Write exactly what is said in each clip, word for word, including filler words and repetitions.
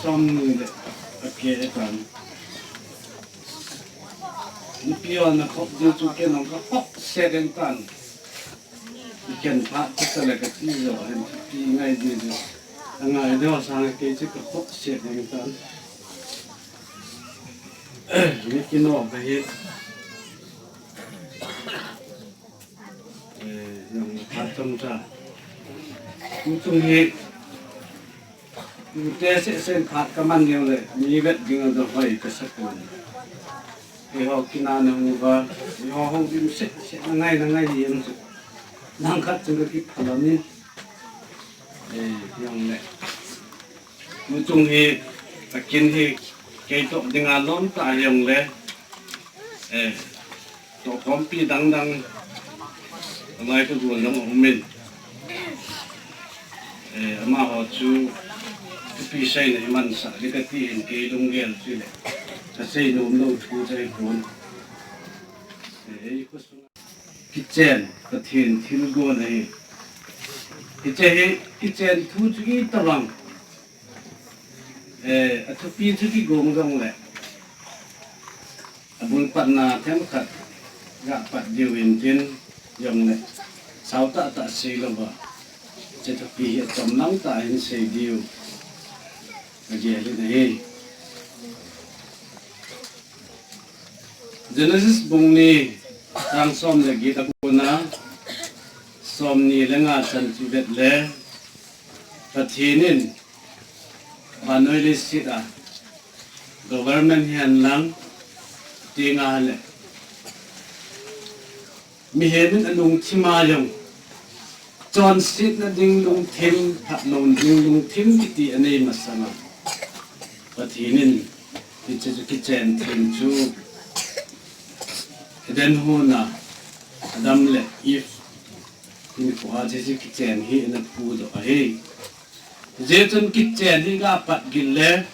Som ni le a ke e tan. Nipi hon na khop diu chu ken hon ka khop se den tan. I ken pha chu ka le ka ti jo hen ti ngai di di. A ngai de ho sang ke chu ka khop se den tan. Ni ki no ka hi. Eh, jong phat chomcha. Tuchung hi, tute seh seh in phat ka man jong le, mi vet ding a hoi ka sa pon. Eiho kin a na hung uva, eiho hung dim seh seh na ngai na ngai jeng chu. Nang khat chung ka kiphalam in. Eh, jong le. Tuchung hi, a kin hi, kei toh ding a lom ta jong le. Eh, tohkhompi dang dang, amai ka gol dang um in. Eh, amaho chu, thupi seina i mansah ding ka ti in kei lunggel chu le. Ka sei nom lou thu chu ahi pon. Eh, ei khosung. Kichen, Pathen thilgon ahi. Hiche hi, kichen thu chu itobang. Eh, a thupi chu kigong jong le. A bul patna themkhat ga pat diu in tin jong le. Sao tah tah sei louva. Hiche thupi hi a chom lang tah in sei diu. Ka gel in ahi. Genesis bung ni, chang som le get a kona, som ni le nga chan chu vet le, Pathen in vannoi leiset a, government hihen lang, ti nga le, mihem in a lungthim a jong, chonsetna ding lungthim, phatlouna ding lungthim kiti anei masang a. Pathen in, hiche chu kichen thim chu, Eden hon a, Adam le Eve, hinkho a hiche chu kichen hi ana phudoh ahi. Hijeh chun kichen hi ga pat gil le,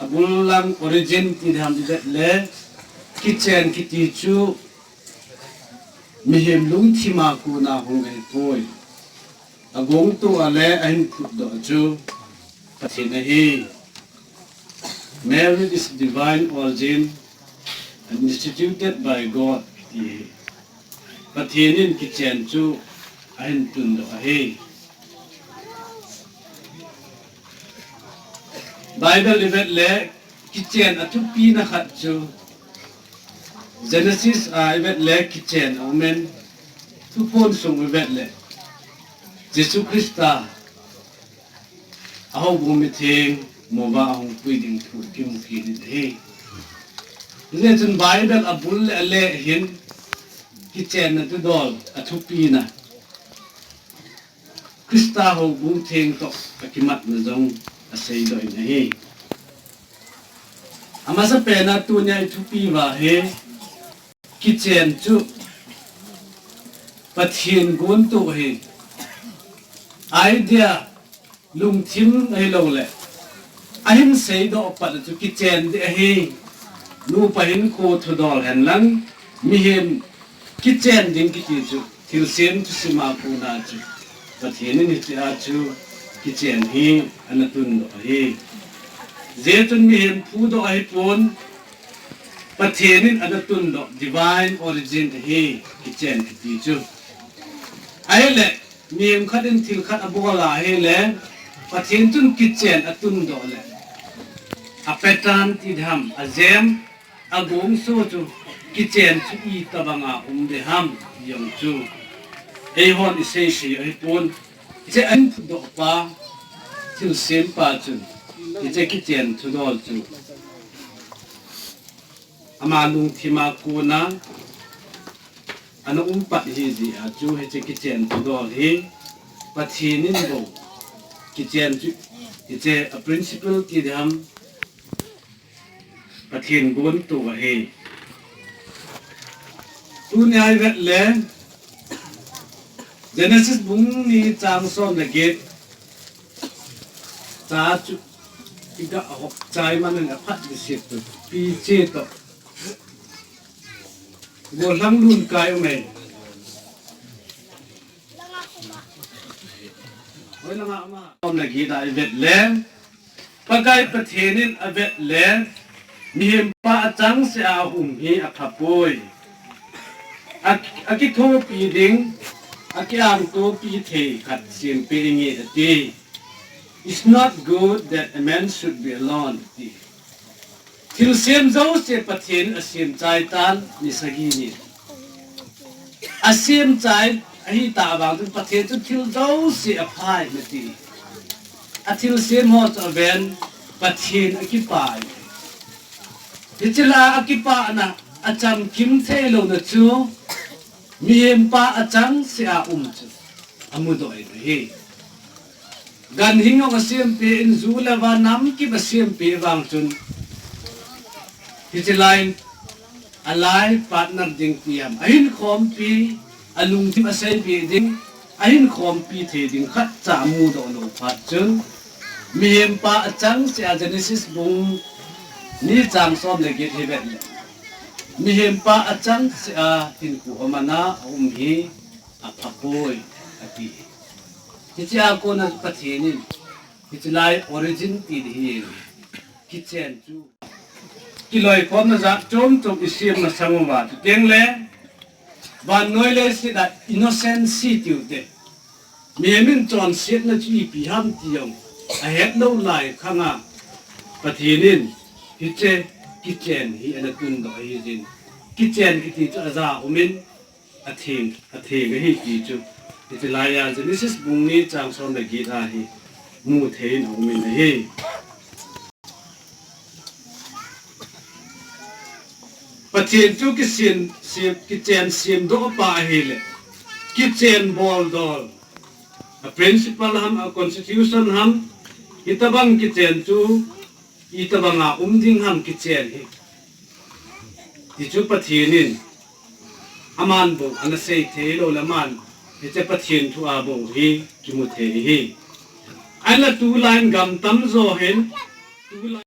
a bul lang origin ti ding ham i vet le, kichen kiti chu, mihem lungthim a kona hung ahipoi. A gongtou a le ahin phutdoh chu Pathen ahi. Marriage is divine origin and instituted by God, ti hi. Pathen in kichen chu ahin tundoh ahi. Bible i vet le kichen a thupina khat chu Genesis a i vet le kichen a um in, Thuphon sung i vet le Jesu Christa a houbung mitheng mo va ahung pui ding thu kimu kit in ahi. Hijeh chun Bible a bul le a le hin kichenna thudol a thupina Christa houbung theng toh a kimatna jong a seidoh in ahi. Amasapen a tunia i thupi uva hi kichen chu Pathen gontoh hi idea lungthim ahilou le ahin seidoh pat chu kichen ding ahi. Nupa hinkho thudol hen lang mihem kichen ding kiti chu thilsem thusim a kona chu Pathen in hitia chu kichen hi ana tundoh ahi. Hijeh chun mihem phudoh ahipon Pathen in ana tundoh divine origin ahi kichen kiti chu. Ahile mihem khat in thil khat abol ahile Pathen chun kichen atundoh le a pattern ti ding ham, a jem, a gongso chu kichen chu itobang a um ding ham jong chu eihon i seisei ahipon. Hiche ahin phutdoh pa, thilsem pa chun hiche kichen thudol chu ama lungthim a kona ana um pat ahi jeh a chu hiche kichen thudol hi Pathen in bou kichen chu hiche a principle ti ding ham Pathen gontoh ahi. Tunia i vet le Genesis bung ni chang som le get cha chu i ga hop chai man in aphat di sit tu pi che toh. Golhang lun kai um e. Hoilanga ama. Om na gita i vet le. Pakai Pathen in a vet le. Mihem pa achangseh a um hi a phapoi. A, a kithopi ding, a kiangtopi thei khat sempeh inge ati. It's not good that a man should be alone, ati. Thilsem jouse Pathen a semchai tan, ni sagi ni. A semchai ahi ta vang chun Pathen chu thil jouse a phai na ti. A thilsem ho chu a ven Pathen a kipai. Hichila a kipana a chamkim thei lou na chu mihem pa achangseh a um chu a mudoh in ahi. Ganhing hong a sempeh in, ju le va namkim a sempeh vang chun, hichi lai in a life partner ding ti ham, a hinkhompi, a lungthim a seipeh ding, a hinkhompi thei ding khatcha a mudoh lou phat chun, mihem pa achangseh a Genesis bung ni chang som le get hi vet le. Mihem pa achangseh a hinkho a man a a um hi a phapoi, ati. Hichia kona Pathen in, hichi lai origin ti ding hi, kichen chu. Kiloikhomna jat chom chom i sem masang uva, chuteng le, vannoi leiset a innocency tiu te. Mihem in chonsetna chu ipi ham ti jong a het lou lai khang a, Pathen in hiche kichen hi ana tundoh ahi jin. Kichen kiti chu a ja um in, a theng, a theng ahi ti chu. Hichi lai a Genesis bung ni chang som le get a hi mu thei in a um in ahi. Pathen chu kichen, sem, kichen semdoh pa ahile, kichen boldol, a principle ham, a constitution ham, hitabang kichen chu, hitabang a um ding ham kichen hi. Ti chu Pathen in, aman bou ana sei thei lou le aman, hiche Pathen thu a bou hi kimu thei hi. Ahinla tulai in gam tamjo hin, tulai